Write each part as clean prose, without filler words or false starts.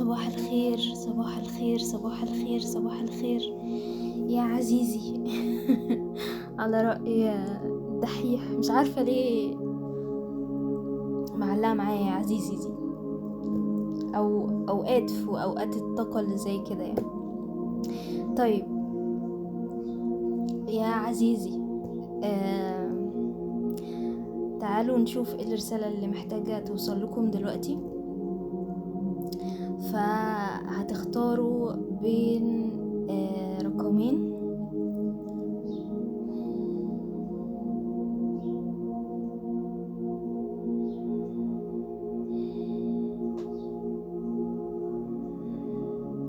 صباح الخير، صباح الخير، صباح الخير، صباح الخير يا عزيزي. على رأي الدحيح، مش عارفة ليه معلقة معايا يا عزيزي دي، أو أوقات في أوقات الطاقة اللي زي كده يعني. طيب يا عزيزي، تعالوا نشوف ايه الرسالة اللي محتاجة توصل لكم دلوقتي. فهتختاروا بين رقمين.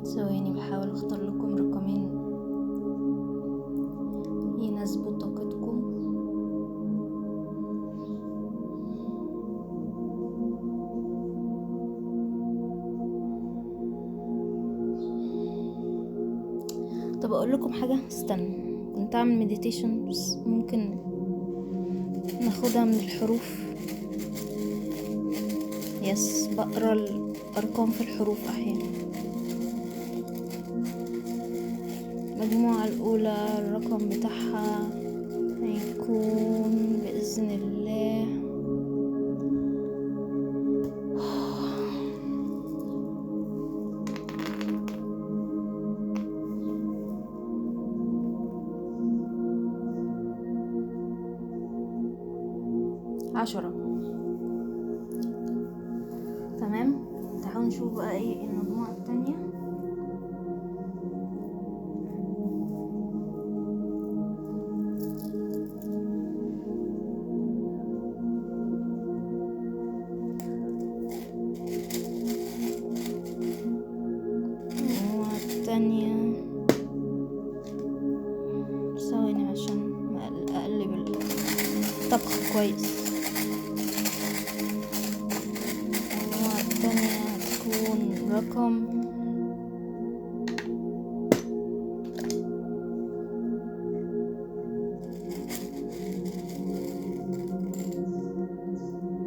ثواني بحاول اختار لكم رقمين يناسبوا طاقتكم. طب اقول لكم حاجة، استنى، كنت اعمل meditation بس ممكن ناخدها من الحروف. yes، بقرا الارقام في الحروف احيانا. المجموعة الاولى الرقم بتاعها هيكون باذن الله 10. تمام، تعالوا نشوف بقى ايه المجموعة التانية. المجموعة التانية، ثواني عشان اقلب الطبخ كويس. الثانية هتكون رقم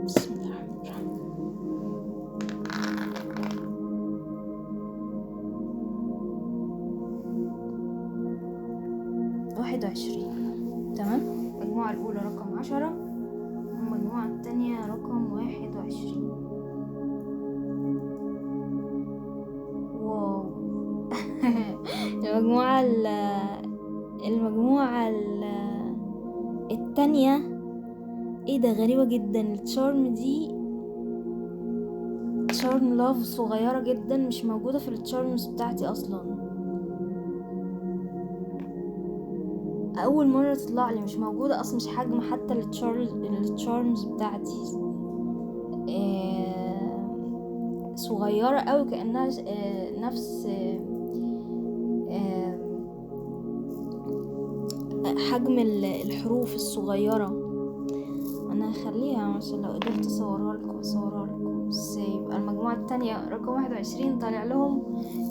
بسم الله الرحمن الرحيم 21. تمام، المجموعة الأولى رقم 10، والمجموعة الثانية رقم 21. واو. المجموعة التانية ايه ده، غريبة جدا. ال charm دي charm love صغيرة جدا، مش موجودة في ال charms بتاعتي اصلا، اول مرة تطلع لي، مش موجودة اصلا، مش حجم حتى ال charms بتاعتي، صغيرة قوي، كأنها نفس حجم الحروف الصغيرة. انا هخليها عشان لو قدرت اصورها لكم. بس يبقى المجموعة التانية رقم 21 طالع لهم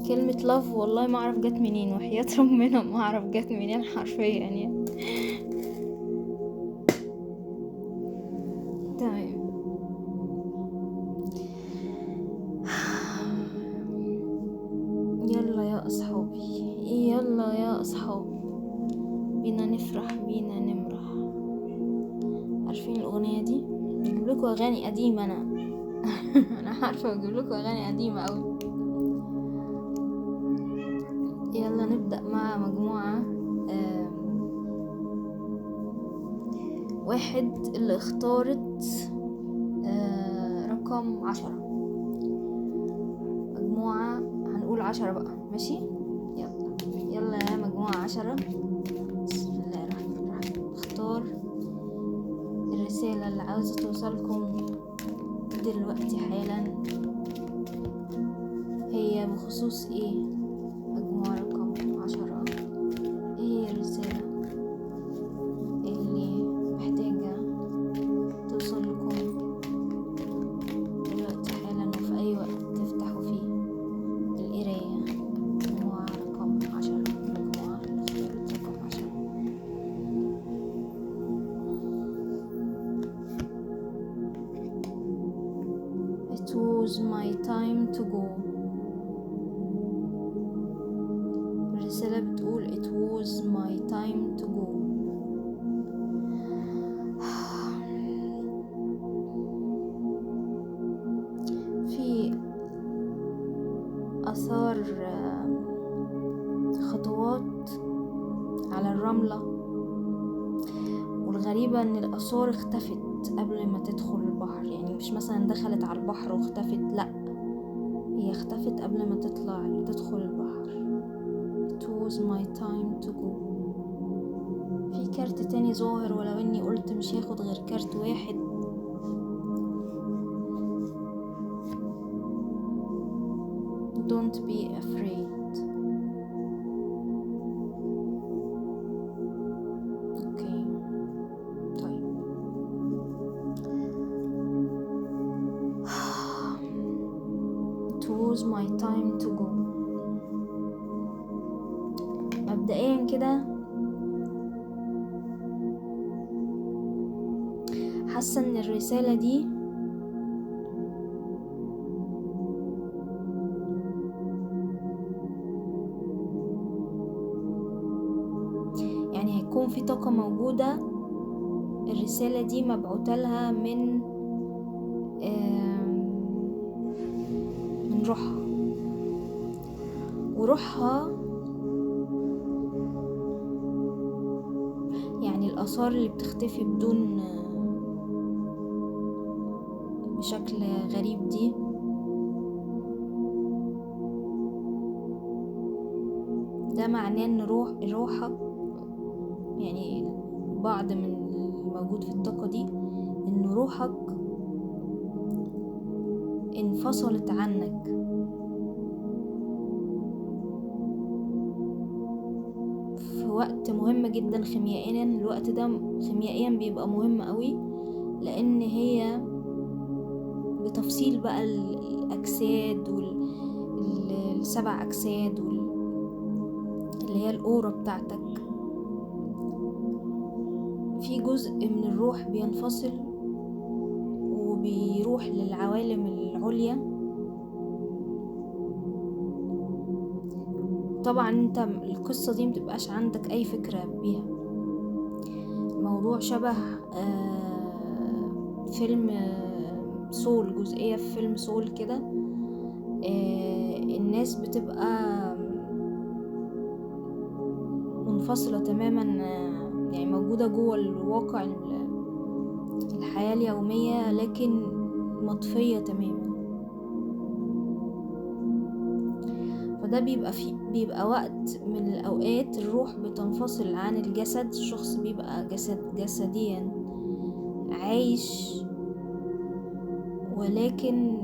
كلمة love، والله ما اعرف جت منين، وحياة ربنا ما اعرف جت منين حرفيا يعني. تمام، يلا يا اصحابي، يلا يا اصحابي، بينا نفرح بينا نمرح. عارفين الاغنية دي؟ بجيب لكم اغاني قديمة انا. انا عارفه بجيب لكم اغاني قديمة قوي. يلا نبدا مع مجموعة واحد اللي اختارت رقم 10. مجموعة هنقول 10 بقى، ماشي؟ يلا يلا يا مجموعة 10. بسم الله الرحمن الرحيم. اختار الرسالة اللي عاوزة توصلكم دلوقتي حالا، هي بخصوص ايه؟ مجموعة رقم 10، ايه هي الرسالة اللي محتاجة توصلكم دلوقتي حالا وفي اي وقت تفتحوا فيه القراية؟ مجموعة رقم 10، مجموعة اختارت رقم 10. It was my time to go. الرسالة بتقول it was my time to go. في آثار خطوات على الرملة، والغريبة ان الآثار اختفت قبل ما تدخل البحر، يعني مش مثلا دخلت على البحر واختفت، لا هي اختفت قبل ما تدخل البحر. It was my time to go. في كارت تاني ظاهر، ولو اني قلت مش هاخد غير كارت واحد. Don't be afraid. okay طيب. It was my time to go. مبدئيا كده حاسة ان الرسالة دي يعني هيكون في طاقة موجودة، الرسالة دي مبعوثة لها من روحها، وروحها يعني الآثار اللي بتختفي بدون بشكل غريب دي ده معناه ان روحك، يعني بعض من الموجود في الطاقة دي ان روحك انفصلت عنك، في وقت مهم جدا خيميائيا. الوقت ده خيميائيا بيبقى مهم قوي، لان هي بتفصيل بقى الاجساد والسبع اجساد اللي هي الاورا بتاعتك. في جزء من الروح بينفصل وبيروح للعوالم العليا. طبعا انت القصة دي متبقاش عندك اي فكرة بيها. الموضوع شبه فيلم سول، جزئية في فيلم سول كده، الناس بتبقى منفصلة تماما، يعني موجودة جوه الواقع الحياة اليومية لكن مطفية تماما. فده بيبقى وقت من الأوقات الروح بتنفصل عن الجسد، الشخص بيبقى جسديا عايش ولكن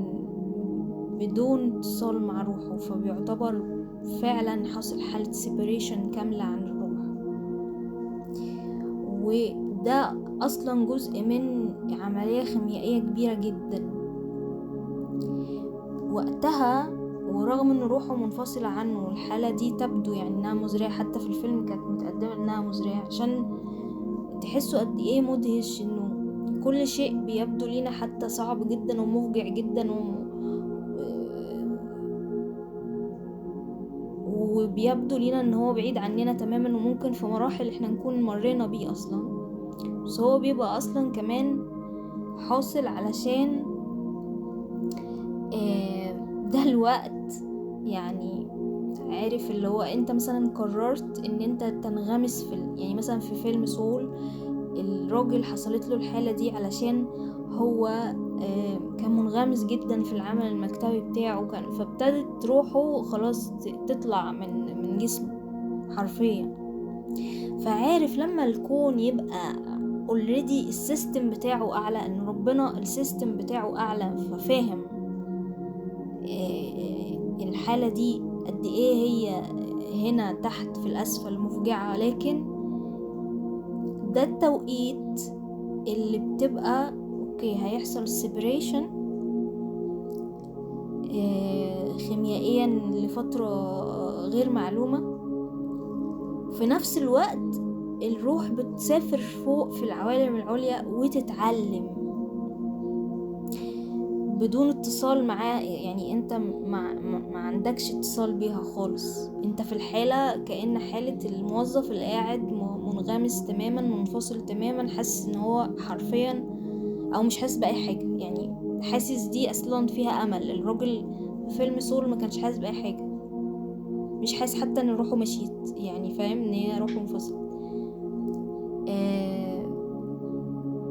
بدون اتصال مع روحه، فبيعتبر فعلا حصل حالة separation كاملة عن الروح. وده أصلا جزء من عملية خيميائية كبيرة جدا وقتها، ورغم ان روحه منفصلة عنه الحالة دي تبدو يعني انها مزرية، حتى في الفيلم كانت متقدمة انها مزرية عشان تحسوا قد ايه مدهش انه كل شيء بيبدو لينا حتى صعب جدا ومفجع جدا وبيبدو لينا ان هو بعيد عننا تماما، وممكن في مراحل احنا نكون مرينا بيه اصلا، بس هو بيبقى اصلا كمان حاصل علشان ده الوقت. يعني عارف اللي هو انت مثلا قررت ان انت تنغمس في يعني مثلا في فيلم سول الراجل حصلت له الحالة دي علشان هو كان منغمس جدا في العمل المكتبي بتاعه، كان فابتدت روحه خلاص تطلع من جسمه حرفيا. فعارف لما الكون يبقى already ال system بتاعه اعلى، ان ربنا ال system بتاعه اعلى، ففاهم الحالة دي قد ايه هي هنا تحت في الاسفل مفجعة، لكن ده التوقيت اللي بتبقى okay هيحصل separation خيميائيا لفترة غير معلومة. في نفس الوقت الروح بتسافر فوق في العوالم العليا وتتعلم. بدون اتصال معاه، يعني انت ما عندكش اتصال بيها خالص. انت في الحالة كأن حالة الموظف اللي قاعد منغمس تماما، منفصل تماما، حاسس ان هو حرفيا او مش حاسس بأي حاجة، يعني حاسس دي اصلا فيها امل. الراجل في فيلم سول ما كانش حاسس بأي حاجة، مش حاسس حتى ان روحه مشيت، يعني فاهم ان هي روحه انفصلت.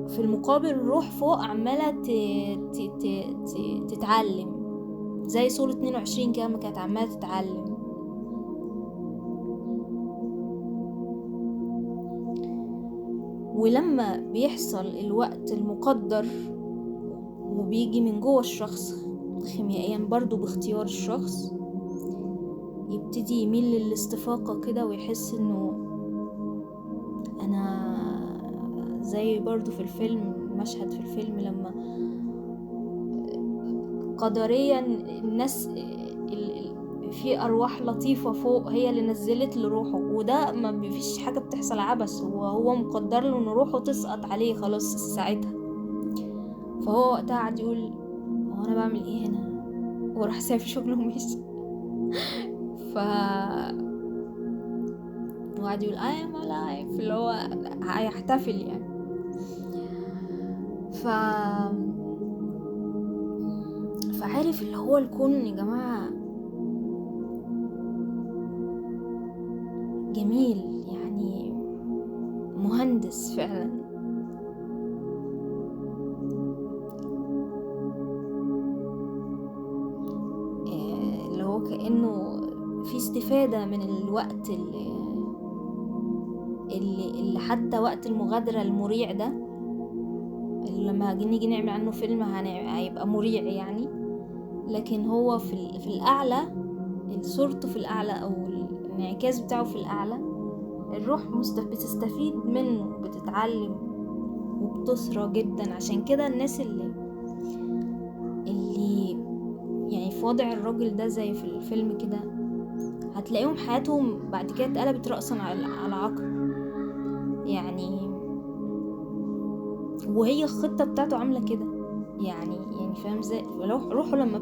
في المقابل الروح فوق عمالة تتعلم، زي سول 22 كده ما كانت عمالة تتعلم. ولما بيحصل الوقت المقدر وبيجي من جوه الشخص خيميائيا برضو باختيار الشخص، يبتدي يميل للاستفاقة كده ويحس انه انا زي برضو في الفيلم، مشهد في الفيلم لما قدريا الناس في ارواح لطيفة فوق هي اللي نزلت لروحه، وده ما فيش حاجة بتحصل عبث، وهو مقدر له ان روحه تسقط عليه خلاص ساعتها. فهو وقتها قعد يقول هو انا بعمل ايه هنا، وراح سايب شغله ومشي. ف وقعد يقول I am alive، اللي هو هيحتفل يعني. فعارف اللي هو الكون يا جماعة جميل، يعني مهندس فعلا. اللي هو كأنه في استفادة من الوقت اللي حتى وقت المغادرة المريع ده، اللي لما نيجي نعمل عنه فيلم هيبقى مريع يعني، لكن هو في الأعلى، صورته في الأعلى أو الانعكاس بتاعه في الأعلى، الروح بتستفيد منه، بتتعلم وبتسرى جدا. عشان كده الناس اللي يعني في وضع الراجل ده زي في الفيلم كده، هتلاقيهم حياتهم بعد كده اتقلبت رأسا على عقب يعني، وهي الخطة بتاعته عاملة كده يعني فاهم ازاي؟ روحه لما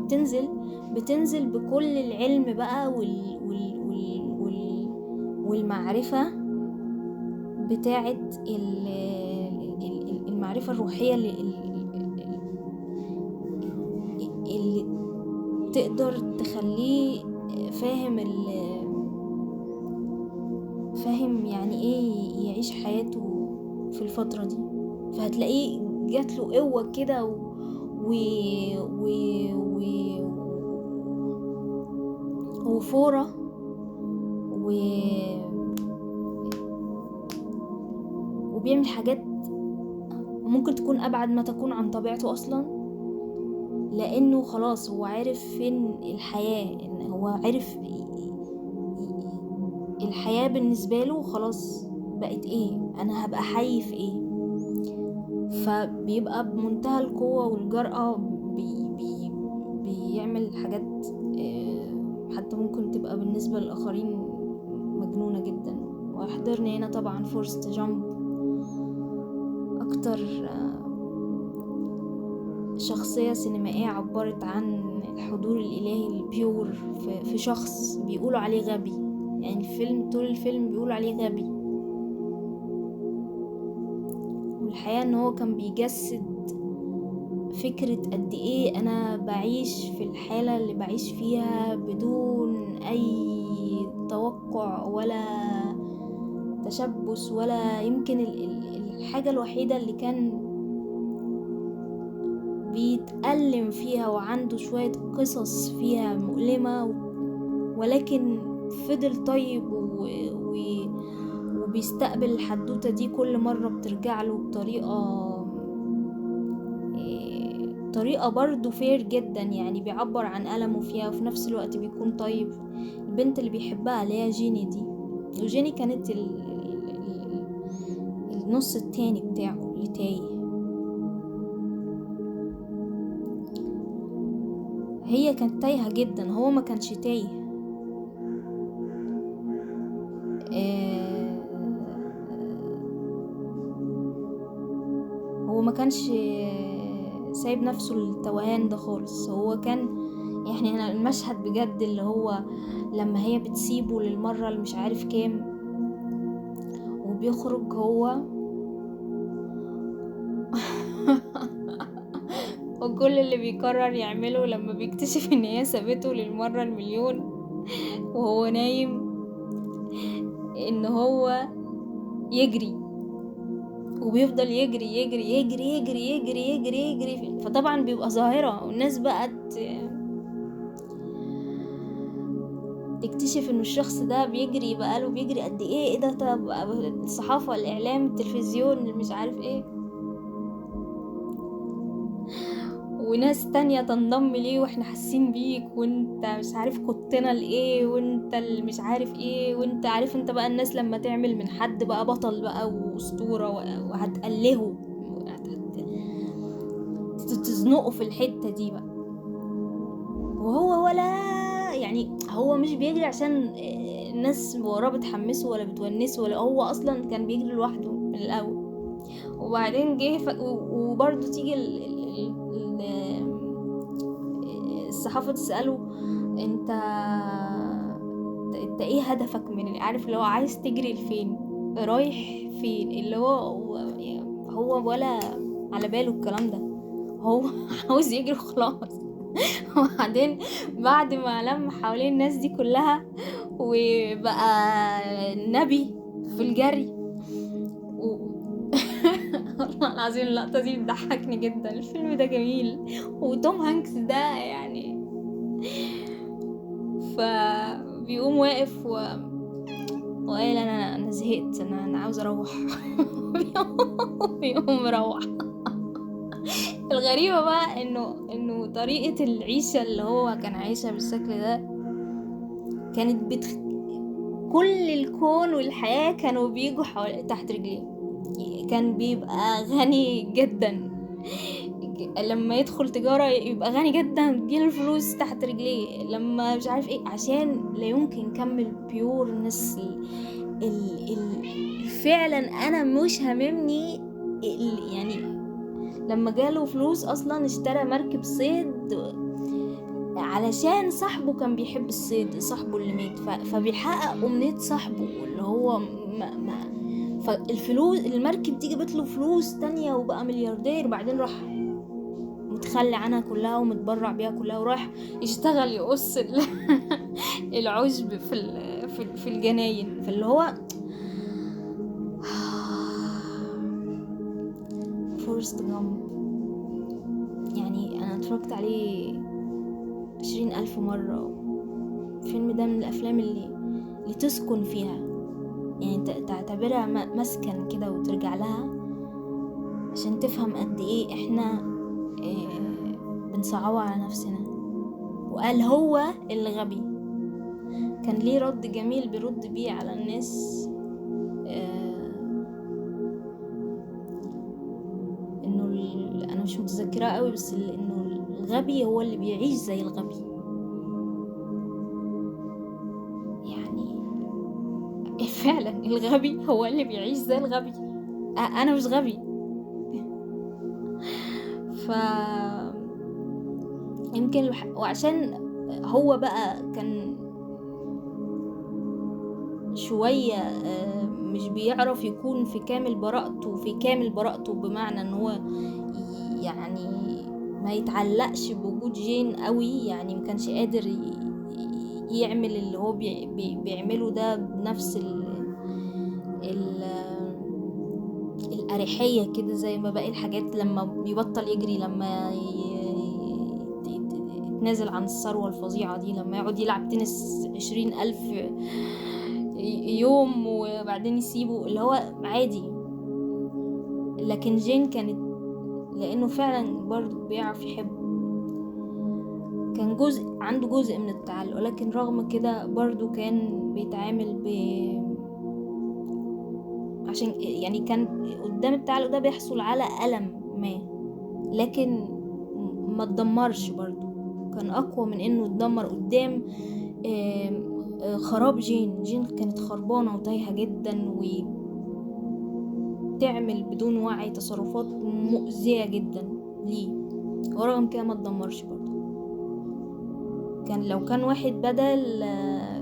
بتنزل بكل العلم بقى وال وال وال وال والمعرفة بتاعة المعرفة الروحية اللي تقدر تخليه فاهم يعني ايه يعيش حياته في الفترة دي. فهتلاقيه جات له قوة كده و و و و وفورة وبيعمل حاجات ممكن تكون أبعد ما تكون عن طبيعته أصلا، لأنه خلاص هو عارف فين الحياة، إن هو عارف الحياة بالنسبة له خلاص بقت ايه، أنا هبقى حي في ايه. فبيبقى بمنتهى القوة والجرأة بي بي بيعمل حاجات حتى ممكن تبقى بالنسبة للآخرين مجنونة جدا. وحضرني هنا طبعا فورست جامب، أكتر شخصية سينمائية عبرت عن الحضور الإلهي ال pure في شخص بيقولوا عليه غبي، يعني الفيلم طول الفيلم بيقولوا عليه غبي، والحقيقة ان هو كان بيجسد فكرة قد ايه انا بعيش في الحالة اللي بعيش فيها بدون اي توقع ولا تشبث ولا يمكن الحاجة الوحيدة اللي كان بيتألم فيها وعنده شوية قصص فيها مؤلمة، ولكن فضل طيب وبيستقبل الحدوتة دي كل مرة بترجع له بطريقة برضو فير جدا، يعني بيعبر عن ألمه فيها وفي نفس الوقت بيكون طيب. البنت اللي بيحبها اللي هي جيني دي، وجيني كانت النص التاني بتاعه اللي تايه، هي كانت تايهة جدا، هو ما كانش تايه. هو ما كانش سايب نفسه للتوهان ده خالص. هو كان يعني أنا المشهد بجد اللي هو لما هي بتسيبه للمرة اللي مش عارف كام وبيخرج هو وكل اللي بيقرر يعمله لما بيكتشف ان هي سابته للمرة المليون وهو نايم ان هو يجري، وبيفضل يجري يجري يجري يجري يجري يجري يجري. فطبعا بيبقى ظاهرة، والناس بقى تكتشف انه الشخص ده بيجري بقاله بيجري قد ايه، ايه ده، طب الصحافة، الاعلام، التلفزيون، مش عارف ايه، وناس تانية تنضم ليه واحنا حاسين بيك، وانت مش عارف كنتنا لايه، وانت اللي مش عارف ايه، وانت عارف انت بقى الناس لما تعمل من حد بقى بطل بقى واسطورة وهتقلهه تزنقه في الحتة دي بقى. وهو ولا يعني هو مش بيجري عشان الناس وراه بتحمسه ولا بتونسه، ولا هو اصلا كان بيجري لوحده من الاول. وبعدين جه وبرضه تيجي الصحافة تسأله انت ايه هدفك من، عارف اللي هو عايز تجري لفين، رايح فين، اللي هو ولا على باله الكلام ده، هو عاوز يجري وخلاص. وبعدين بعد ما لم حوالين الناس دي كلها وبقى نبي في الجري والله العظيم اللقطة دي بتضحكني جدا. الفيلم ده جميل، وتوم هانكس ده يعني فبيقوم واقف وقال انا زهقت، انا عاوز اروح. بيقوم مروح. الغريبة بقى انه طريقة العيشة اللي هو كان عايشها بالشكل ده كانت كل الكون والحياة كانوا بيجوا تحت رجليه. كان بيبقى غني جدا، لما يدخل تجارة يبقى غني جدا، تجيله الفلوس تحت رجليه، لما مش عارف ايه، عشان لا يمكن يكمل بيورنس فعلا انا مش هممني يعني. لما جاله فلوس اصلا اشترى مركب صيد علشان صاحبه كان بيحب الصيد، صاحبه اللي مات، فبيحقق امنية صاحبه اللي هو ما فالفلوس، المركب دي جابت له فلوس تانية وبقى ملياردير. وبعدين راح متخلي عنها كلها ومتبرع بيها كلها، وراح يشتغل يقص العشب في الجناين. فاللي هو فورست جامب يعني انا اتفرجت عليه 20,000 مرة. الفيلم ده من الافلام اللي تسكن فيها، يعني تعتبرها مسكن كده وترجع لها عشان تفهم قد ايه احنا بنصعبها على نفسنا. وقال هو اللي غبي، كان ليه رد جميل بيرد بيه على الناس، انه انا مش متذكرة قوي، بس انه الغبي هو اللي بيعيش زي الغبي. يعني فعلا الغبي هو اللي بيعيش زي الغبي. انا مش غبي. ف يمكن وعشان هو بقى كان شوية مش بيعرف يكون في كامل براءته، في كامل براءته بمعنى ان هو يعني ما يتعلقش بوجود جين قوي، يعني ما كانش قادر يعمل اللي هو بيعمله ده بنفس ال الأريحية كده زي ما باقي الحاجات. لما بيبطل يجري، لما يتنازل عن الثروة الفظيعة دي، لما يقعد يلعب تنس 20,000 يوم وبعدين يسيبه، اللي هو عادي. لكن جين كانت، لأنه فعلا برضو بيعرف يحب، كان جزء عنده جزء من التعلق، لكن رغم كده برضو كان بيتعامل عشان يعني كان قدام التعلق ده بيحصل على ألم ما، لكن ما تدمرش برضو، كان أقوى من إنه يتدمر قدام خراب جين. جين كانت خربانة وتايهة جدا، وتعمل بدون وعي تصرفات مؤذية جدا ليه. ورغم كده ما اتدمرش برضه. كان لو كان واحد بدل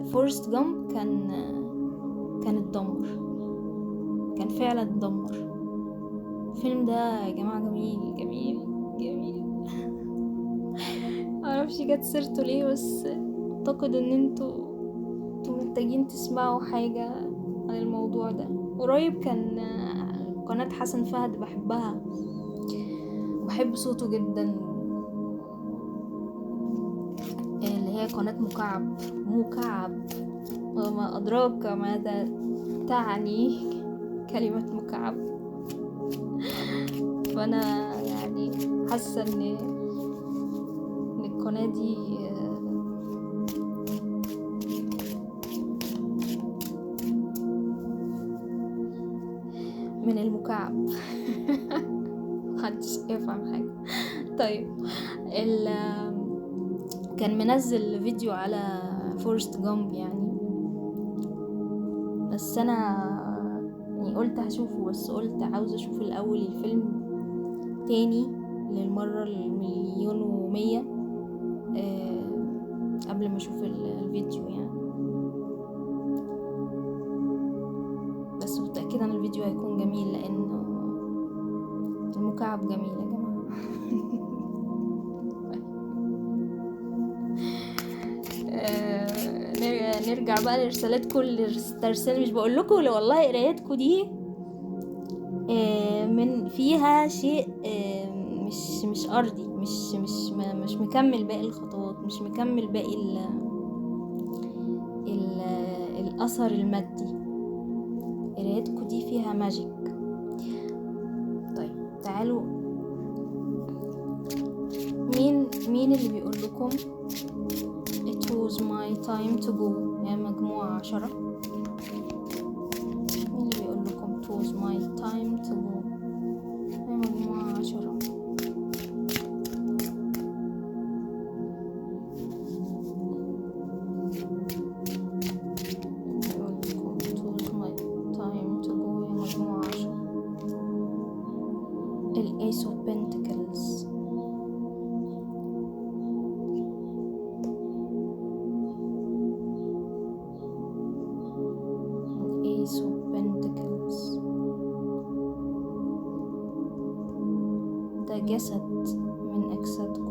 فورست جامب كان اتدمر، كان فعلا اتدمر. الفيلم ده يا جماعة جميل جميل جميل. معرفش جت سيرته ليه، بس اعتقد ان انتوا محتاجين تسمعوا حاجة عن الموضوع ده. قريب كان قناة حسن فهد، بحبها وبحب صوته جدا، اللي هي قناة مكعب. مكعب وما أدراك ماذا تعني كلمة مكعب. فأنا يعني حاسة إن القناة دي من المكعب. محدش يفهم حاجة. طيب كان منزل فيديو على فورست جامب يعني، بس انا يعني قلت هشوفه، بس قلت عاوز اشوف الاول الفيلم تاني للمرة 1,100,000 قبل ما اشوف الفيديو يعني. بس متأكدة ان الفيديو هيكون جميل لانه المكعب جميل يا جماعة. نرجع بقى لرسالتكم اللي مش بقول لكم والله قرايتكم دي من فيها شيء مش ارضي، مش مش مش مكمل باقي الخطوات، مش مكمل باقي ال ال الاثر المادي. قرايتكم دي فيها magic. طيب تعالوا، مين اللي بيقول لكم it was my time to go يا مجموعة 10؟ مين اللي بيقول لكم it was my time to go يا مجموعة 10؟ بيقول لكم it was my time to go يا مجموعة 10. ال Ace of Pentacles. Ace of Pentacles ده جسد من أجسادكم.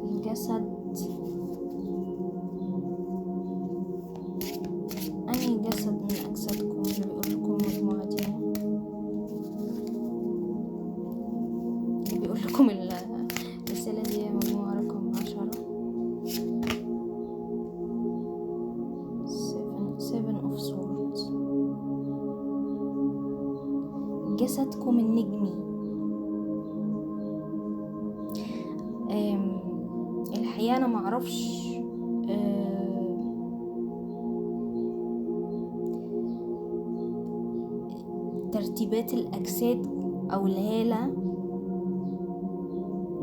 الجسد أنهي جسد من أجسادكم اللي بيقول لكم المجموعة دي، اللي بيقول لكم الرسالة دي مجموعة رقم 10؟ 7 of Swords. جسدكم النجمي. الحقيقة أنا معرفش ترتيبات الأجساد أو الهالة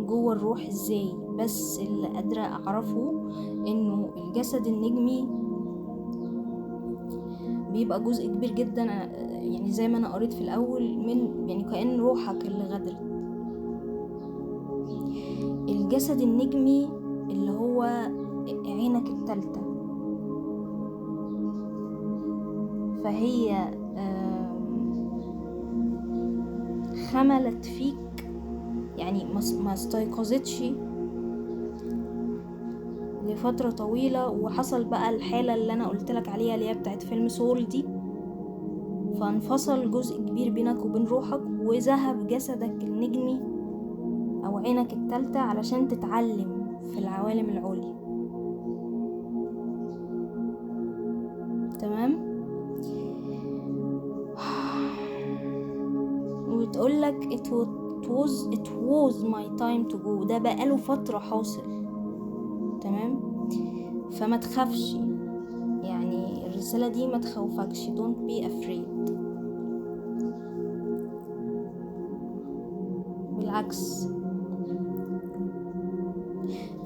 جوه الروح ازاي، بس اللي قادرة اعرفه انه الجسد النجمي بيبقى جزء كبير جدا، يعني زي ما انا قريت في الاول، من يعني كأن روحك اللي غدرت. الجسد النجمي اللي هو عينك التالتة، فهي خملت فيك يعني، ما استيقظتش لفترة طويلة، وحصل بقى الحالة اللي انا قلت لك عليها اللي هي بتاعت فيلم سول دي، فانفصل جزء كبير بينك وبين روحك، وذهب جسدك النجمي او عينك التالتة علشان تتعلم في العوالم العليا. تمام؟ وتقولك it was my time to go. ده بقاله فترة حاصل. تمام؟ فما تخافش، يعني الرسالة دي ما تخوفكش. don't be afraid. بالعكس.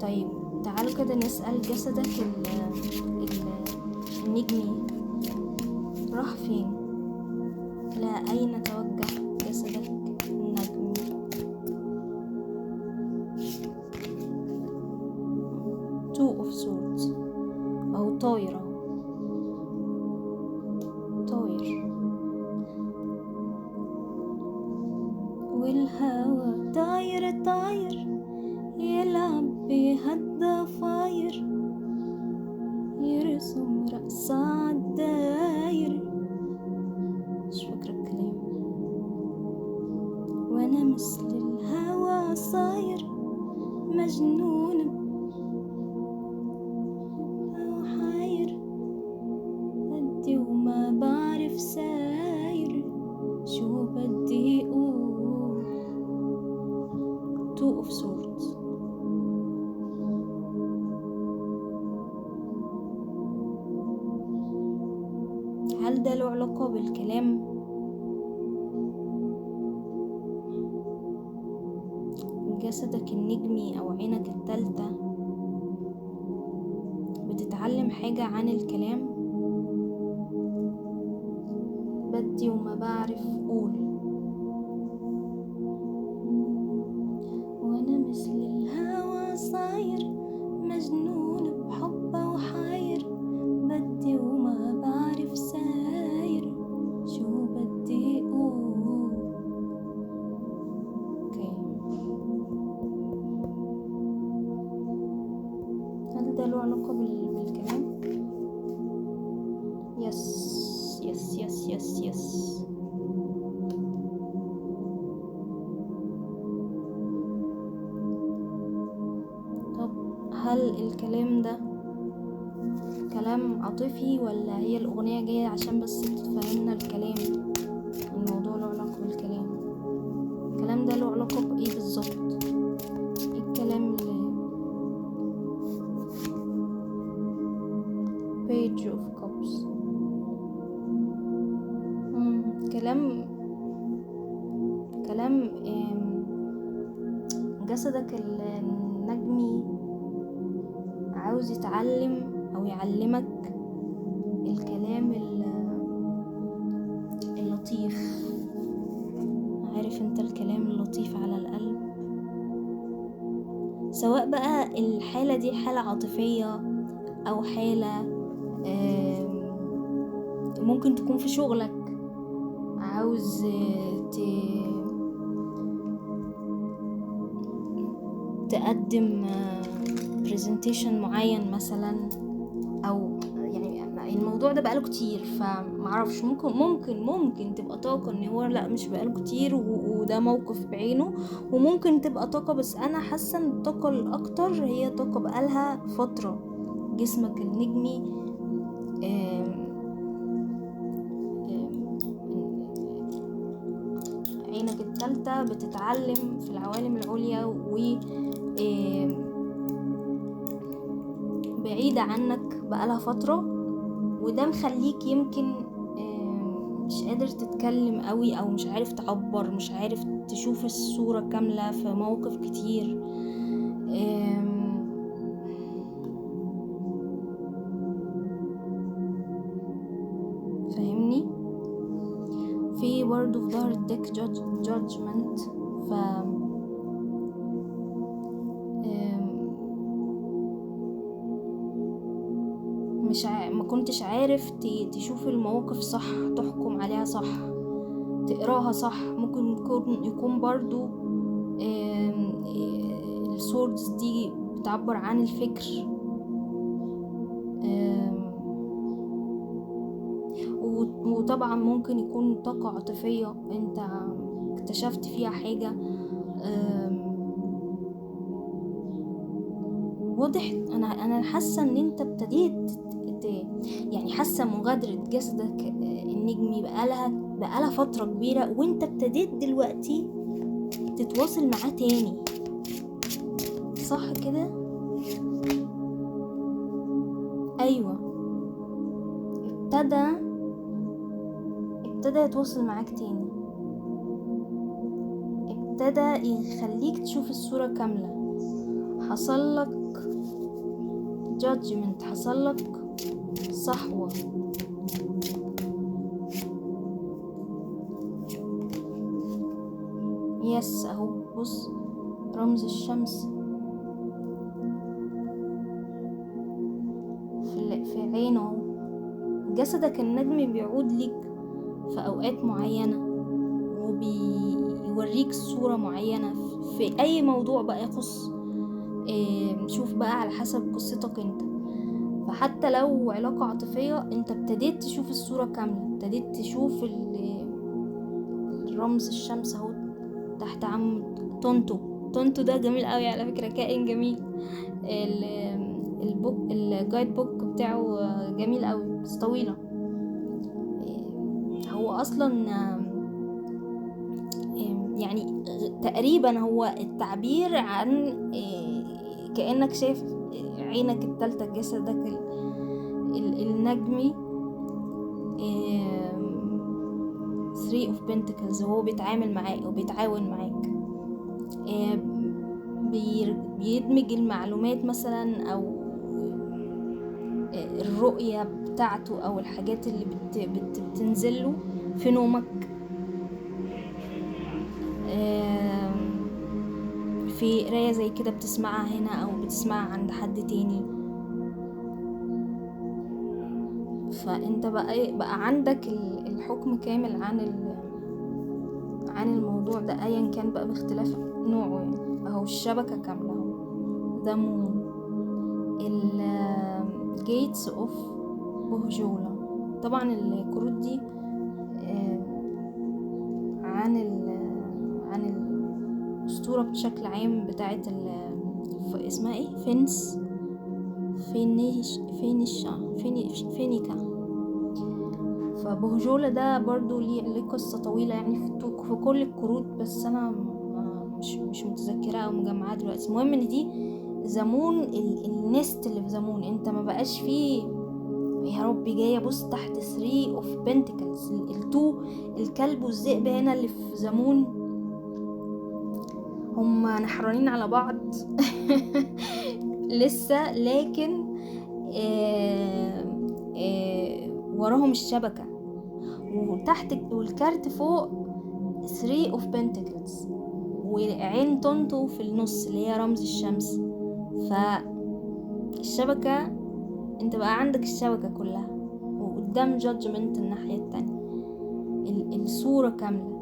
طيب تعالوا كده نسأل جسدك النجمي راح فين؟ إلى أين توجه جسدك النجمي؟ Two of Swords أو طايرة، طاير. والهوى طاير طاير يلعب بيها الضفاير، يرسم رأس عالداير. مش فاكرة الكلام. وانا مثل الهوى صاير مجنون وحاير، بدي وما بعرف ساير شو بدي اقول. Two of Swords. هل ده له علاقة بالكلام؟ جسدك النجمي أو عينك التالتة بتتعلم حاجة عن الكلام؟ بدي وما بعرف قول. وانا مثل الهوى صاير مجنون بحبه وحاير، بدي وما بعرف ساير شو بدي اقول. okay، هل ده له علاقة بالكلام؟ yes yes yes yes yes. طب هل الكلام ده كلام عاطفي ولا هي الأغنية جاية عشان بس تفهمنا الكلام؟ الموضوع له علاقة بالكلام. الكلام ده له علاقة بإيه بالظبط؟ إيه الكلام اللي Page of Cups؟ كلام جسدك النجمي عاوز يتعلم او يعلمك الكلام اللطيف. عارف انت الكلام اللطيف على القلب، سواء بقى الحالة دي حالة عاطفية او حالة ممكن تكون في شغلك، عاوز تقدم presentation معين مثلا، او يعني الموضوع ده بقاله كتير، فمعرفش، ممكن ممكن ممكن تبقى طاقة ان هو لا مش بقاله كتير وده موقف بعينه، وممكن تبقى طاقة، بس انا حاسة ان الطاقة الاكتر هي طاقة بقالها فترة. جسمك النجمي آم آم عينك التالتة بتتعلم في العوالم العليا و بعيدة عنك بقالها فترة، وده مخليك يمكن مش قادر تتكلم قوي، او مش عارف تعبر، مش عارف تشوف الصورة كاملة في مواقف كتير. فاهمني؟ في برضو في ظهر ال deck judgment، ف مش ما كنتش عارف تشوف المواقف صح، تحكم عليها صح، تقراها صح. ممكن يكون برضو ال swords دي بتعبر عن الفكر، وطبعا ممكن يكون طاقة عاطفية انت اكتشفت فيها حاجة. واضح انا حاسة ان انت ابتديت يعني حاسة مغادرة جسدك النجمي بقالها فترة كبيرة، وانت ابتديت دلوقتي تتواصل معاه تاني، صح كده؟ ايوه، ابتدى يتواصل معاك تاني، ابتدى يخليك تشوف الصورة كاملة. حصلك judgment، حصلك صحوة. yes اهو بص رمز الشمس في عينه. جسدك النجمي بيعود ليك في اوقات معينة وبيوريك صورة معينة في اي موضوع بقى يخص، شوف بقى على حسب قصتك انت. فحتى لو علاقة عاطفية انت ابتديت تشوف الصورة كاملة، ابتديت تشوف الرمز الشمس اهو تحت عم تونتو. تونتو ده جميل قوي على فكرة، كائن جميل. ال book ال guide book بتاعه جميل قوي بس طويلة. هو اصلا يعني تقريبا هو التعبير عن كأنك شايف عينك التالتة، جسدك النجمي. 3 of Pentacles هو بيتعامل معاك وبيتعاون معاك، بيدمج المعلومات مثلا او الرؤية بتاعته او الحاجات اللي بتنزله في نومك، في قراية زي كده بتسمعها هنا او بتسمعها عند حد تاني. فانت بقى عندك الحكم كامل عن الموضوع ده ايا كان بقى باختلاف نوعه. يعني اهو الشبكة كاملة اهو، the moon، ال gates of بوهجولا. طبعا الكروت دي عن الأسطورة بشكل عام بتاعت اسمها ايه، فينس فينيش فينيشا فينيكا. فبوهجولا ده برضو ليه قصة طويلة يعني في كل الكروت، بس انا مش متذكرة او مجمعاه دلوقتي. المهم ان دي the moon، ال nest اللي في the moon، انت ما بقاش فيه يا ربي. جاية بص تحت 3 of Pentacles، ال two الكلب والذئب هنا اللي في the moon هم نحرانين على بعض لسه، لكن وراهم الشبكة، وتحت والكارت فوق 3 of Pentacles وعين تونتو في النص اللي هي رمز الشمس. فالشبكة انت بقى عندك الشبكة كلها، وقدام judgment الناحية التانية الصورة كاملة.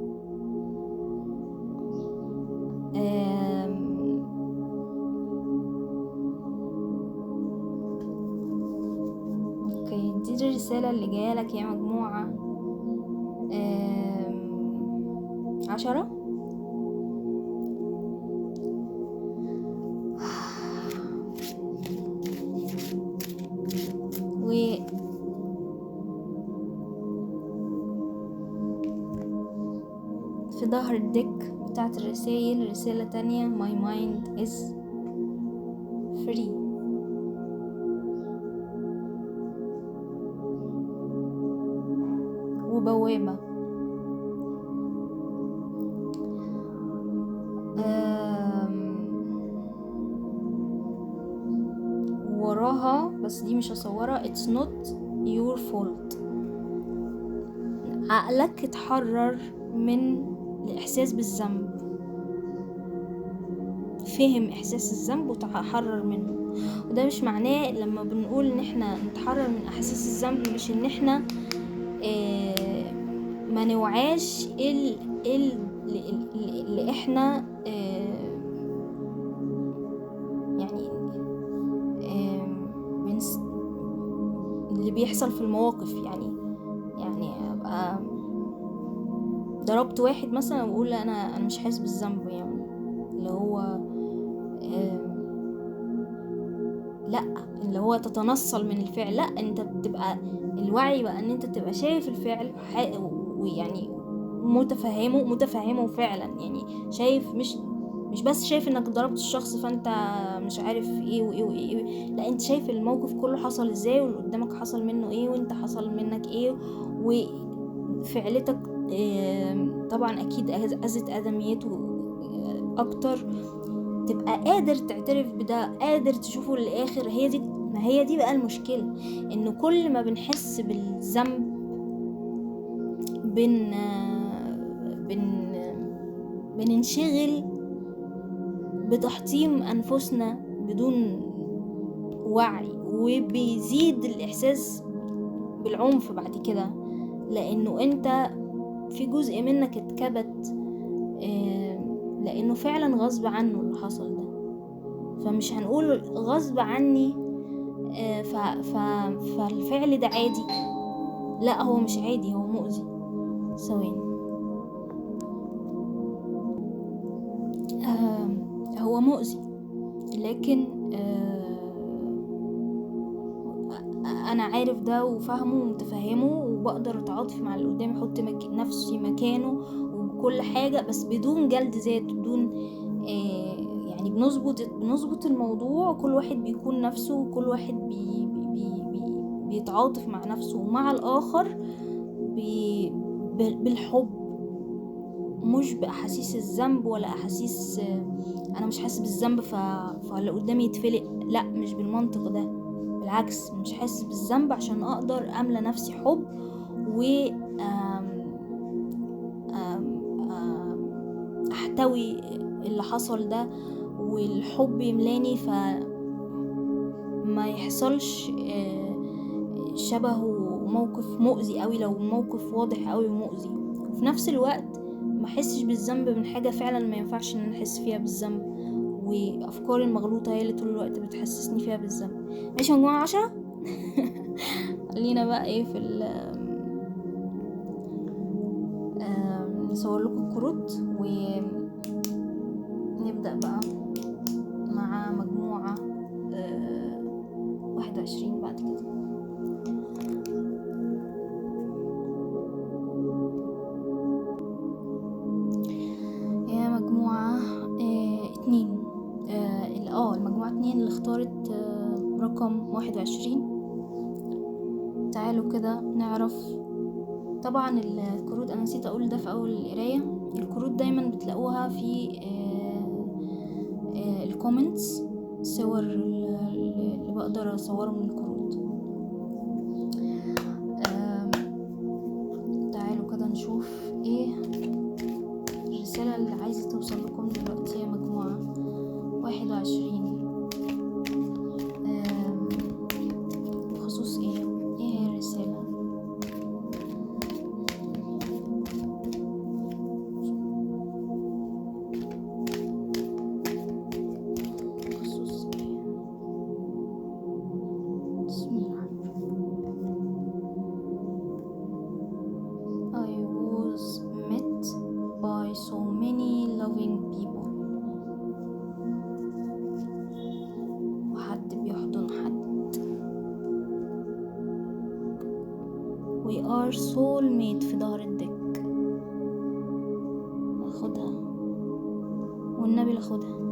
okay، دي الرسالة اللي جاية لك يا مجموعة 10. و في ظهر ال deck بتاعت الرسائل رسالة تانية، my mind is free. وبوابة. وراها بس دي مش هصورها، it's not your fault. عقلك اتحرر من الإحساس بالذنب، فهم إحساس الذنب وتحرر منه. وده مش معناه لما بنقول إن احنا نتحرر من إحساس الذنب مش إن احنا ما نوعاش اللي احنا يعني اللي بيحصل في المواقف. يعني ابقى ضربت واحد مثلا واقول انا مش حاسس بالذنب، يعني اللي هو لا، اللي هو تتنصل من الفعل. لا، انت بتبقى الوعي بقى ان انت تبقى شايف الفعل ويعني متفهمه فعلا، يعني شايف، مش بس شايف انك ضربت الشخص فانت مش عارف ايه وايه وايه، لا انت شايف الموقف كله حصل ازاي، واللي قدامك حصل منه ايه، وانت حصل منك ايه، وفعلتك طبعا اكيد اذت ادميته اكتر. تبقى قادر تعترف بده، قادر تشوفه للاخر. هي دي، ما ما هي دي بقى المشكلة، انه كل ما بنحس بالذنب بن بن بننشغل بتحطيم انفسنا بدون وعي، وبيزيد الاحساس بالعنف بعد كده، لانه انت في جزء منك اتكبت، لانه فعلا غصب عنه اللي حصل ده. فمش هنقول غصب عني فالفعل ده عادي، لا هو مش عادي، هو مؤذي. ثواني، هو مؤذي، لكن انا عارف ده وفاهمه ومتفهمه، وبقدر اتعاطف مع اللي قدامي، احط نفسي مكانه وكل حاجة، بس بدون جلد ذات، بدون يعني بنظبط الموضوع. كل واحد بيكون نفسه، وكل واحد بي بي بي بيتعاطف مع نفسه ومع الاخر بالحب، مش باحاسيس الذنب ولا احاسيس انا مش حاسس بالذنب فاللي قدامي يتفلق، لا مش بالمنطق ده، بالعكس مش حاسس بالذنب عشان اقدر املى نفسي حب و احتوي اللي حصل ده، والحب يملاني، فما يحصلش شبهه موقف مؤذي قوي لو موقف واضح قوي ومؤذي. وفي نفس الوقت ما احسش بالذنب من حاجة فعلا ما ينفعش ان انا احس فيها بالذنب، وافكاري المغلوطة هي اللي طول الوقت بتحسسني فيها بالذنب. ماشي مجموعة 10. خلينا بقى ايه في نصور لكم الكروت ونبدأ بقى مع مجموعة 21 بعد كده. يا مجموعة 2، المجموعة 2 اللي اختارت رقم 21. تعالوا كده نعرف. طبعا الكروت انا نسيت اقول ده في اول القراية، الكروت دايما بتلاقوها في ال comments، صور اللي بقدر اصوره من الكروت. تعالوا كده نشوف ايه الرسالة اللي عايزة توصل لكم دلوقتي يا مجموعة 21، بخصوص ايه هي الرسالة. بخصوص ايه؟ بسم الله. I was met by so many loving people. وحد بيحضن حد. We are soulmate في ظهر الدك. اخدها والنبي لاخدها.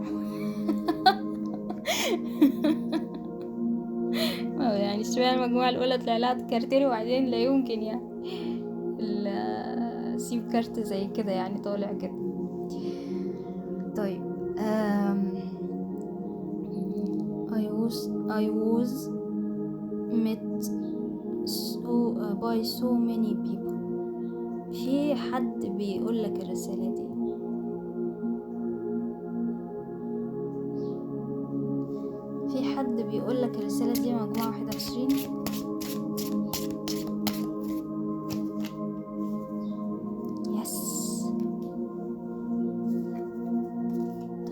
يعني اشمعنى المجموعة الأولى طلع لها كارتين وبعدين لا يمكن يعني سيب كارت زي كده يعني طالع كده. طيب I was met by so many people. في حد بيقول لك الرسالة دي، في حد بيقول لك الرسالة دي مجموعة 21. يس.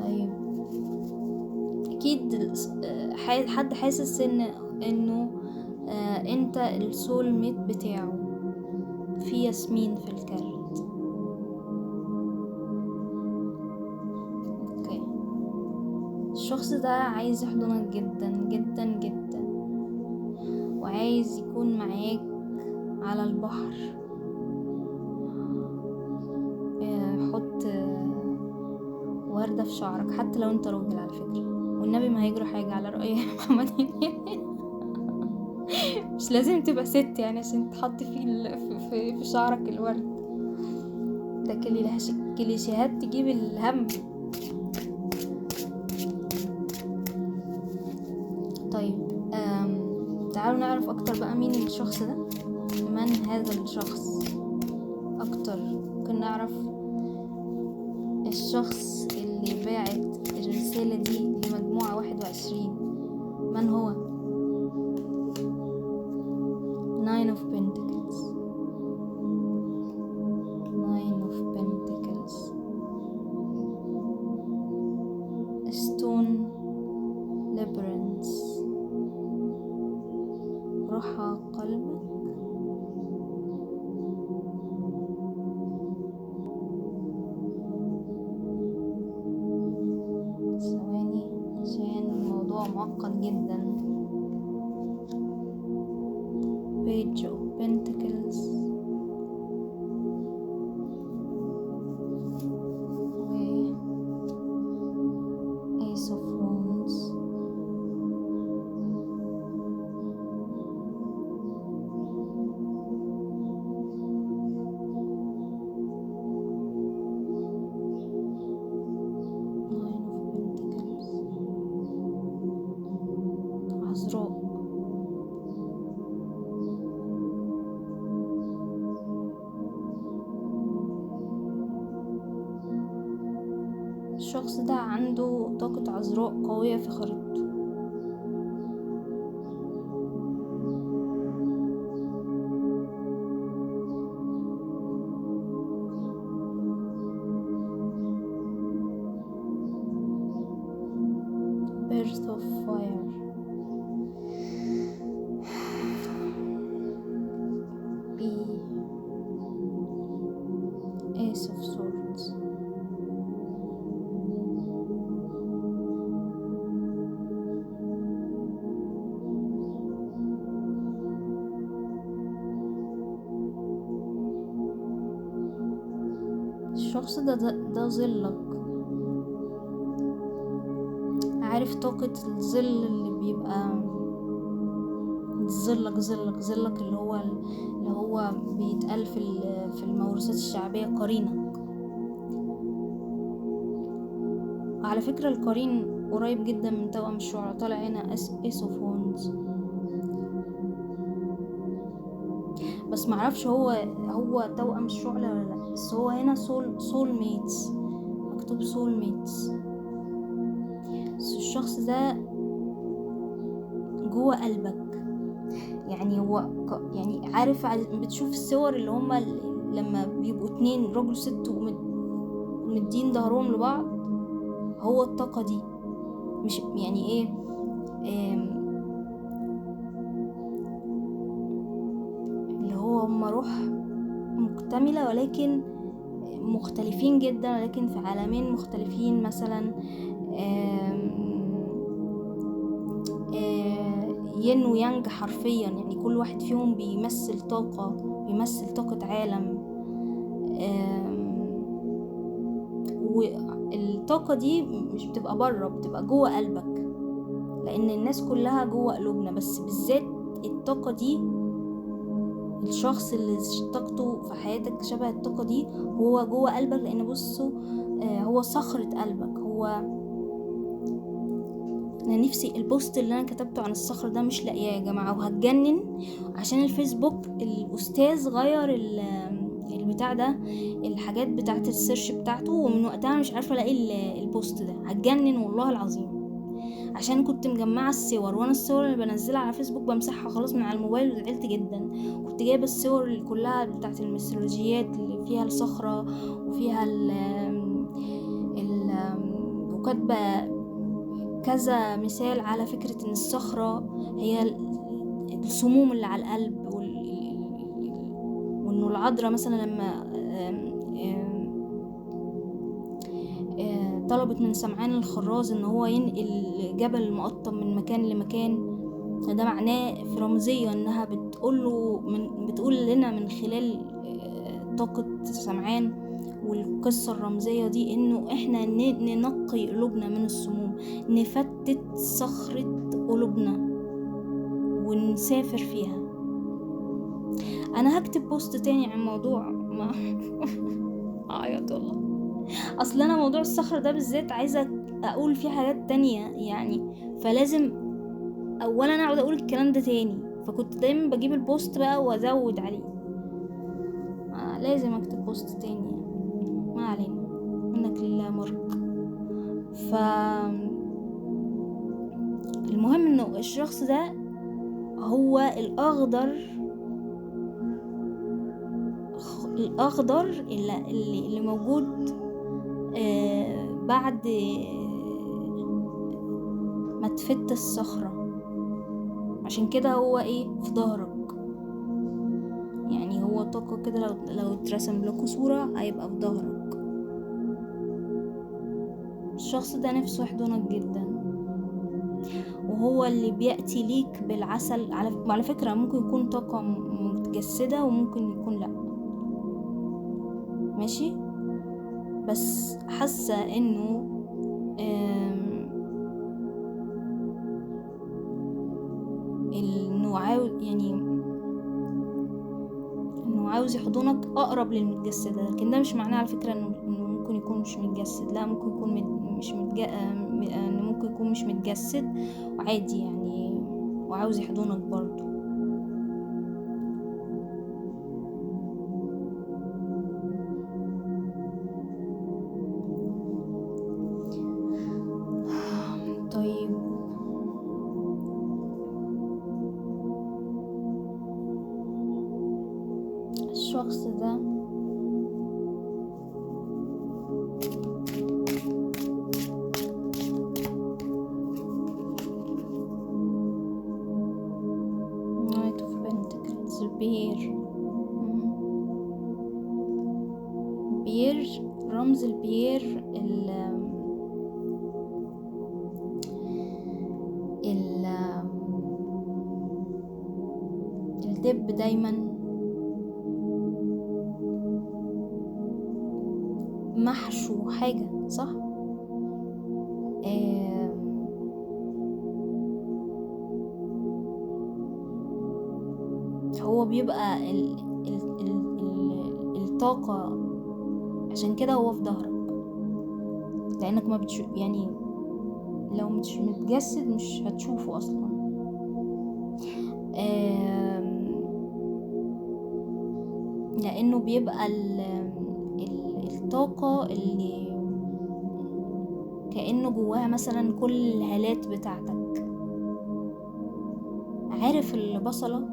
طيب اكيد حد حاسس انه انت ال soulmate بتاعه. في ياسمين في الكارت. okay، الشخص ده عايز يحضنك جدا جدا جدا، وعايز يكون معاك على البحر. حط وردة في شعرك حتى لو انت راجل على فكرة، والنبي ما هيجرى حاجة على رأي محمد هنيدي. مش لازم تبقى ست يعني عشان تحط فيه في شعرك الورد ده. كليشيهات تجيب الهم. طيب نعرف اكتر بقى مين الشخص ده، من هذا الشخص اكتر. ممكن نعرف الشخص اللي باعت الرسالة دي لمجموعة 21 من هو؟ 9 of Pentacles، 9 of Pentacles، Stone Labyrinth، رحى قلبك. ثواني عشان الموضوع معقد جدا. Page of Pentacles و Ace of Wands. Nine of Pentacles، عذراء. الشخص ده عنده طاقة عذراء قوية في خريطته. Birth of Fire، B، Ace of Swords. الشخص ده ظلك، عارف طاقة الظل اللي بيبقى ظلك ظلك ظلك اللي هو بيتقال في الموروثات الشعبية قرينك. على فكرة القرين قريب جدا من توأم الشعرة، طالع هنا Ace of Wands، بس معرفش هو توأم الشعلة ولا لا، بس هو هنا soul mates، مكتوب soul mates. بس الشخص ده جوه قلبك، يعني هو يعني عارف، بتشوف الصور اللي هما لما بيبقوا اتنين راجل وست ومدين ظهرهم لبعض، هو الطاقة دي، مش يعني ايه، اللي هو هما روح مكتملة ولكن مختلفين جدا، ولكن في عالمين مختلفين. مثلا ين ويانج حرفيا، يعني كل واحد فيهم بيمثل طاقة، بيمثل طاقة عالم، والطاقة دي مش بتبقى بره، بتبقى جوه قلبك، لأن الناس كلها جوه قلوبنا، بس بالذات الطاقة دي، الشخص اللي طاقته في حياتك شبه الطاقة دي هو جوه قلبك، لأن بصوا هو صخرة قلبك. هو انا نفسي ال post اللي انا كتبته عن الصخر ده مش لاقياه يا جماعة، وهتجنن عشان الفيسبوك الاستاذ غير البتاع ده، الحاجات بتاعه ال search بتاعته، ومن وقتها مش عارفه الاقي ال post ده. هتجنن والله العظيم، عشان كنت مجمعة الصور، وانا الصور اللي بنزلها على فيسبوك بمسحها خلاص من على الموبايل، وزعلت جدا. كنت جايبه الصور اللي كلها بتاعه الميثولوجيات اللي فيها الصخرة وفيها ال ال وكاتبه كذا مثال على فكرة ان الصخرة هي السموم اللي على القلب، وانه العذراء مثلا لما طلبت من سمعان الخراز ان هو ينقل جبل المقطم من مكان لمكان، ده معناه في رمزية انها بتقوله بتقول لنا من خلال طاقة سمعان والقصة الرمزية دي انه احنا ننقي قلوبنا من السموم، نفتت صخرة قلوبنا ونسافر فيها. انا هكتب بوست تاني عن موضوع ما اعيط والله، اصل انا موضوع الصخرة ده بالذات عايزة اقول فيه حاجات تانية يعني، فلازم اولا اقعد اقول الكلام ده تاني، فكنت دايما بجيب ال post بقى وازود عليه. لازم اكتب post تاني يعني. ما علينا، منك لله مارك. ف المهم انه الشخص ده هو الاخضر، الاخضر اللي موجود بعد ما تفت الصخرة، عشان كده هو ايه في ظهرك. يعني هو طاقة كده، لو اترسم لكم صورة هيبقى في ظهرك. الشخص ده نفسه يحضنك جدا، وهو اللي بيأتي ليك بالعسل. على فكرة ممكن يكون طاقة متجسدة وممكن يكون لأ، ماشي، بس حاسة انه انه عاوز، يعني انه عاوز يحضنك اقرب للمتجسدة. لكن ده مش معناه على فكرة انه ممكن يكون مش متجسد، لا ممكن يكون انه ممكن يكون مش متجسد وعادي يعني، وعاوز يحضنك برضو. طيب الشخص ده Knight of Pentacles، bear، bear، رمز ال bear ال ال الدب دايما محشو حاجة، صح؟ هو بيبقى ال ال ال ال الطاقة، عشان كده هو في ظهرك، لأنك ما بتشوف يعني، لو مش متجسد مش هتشوفه أصلا. لأنه بيبقى ال الطاقة اللي كأنه جواها مثلا كل الهالات بتاعتك. عارف البصلة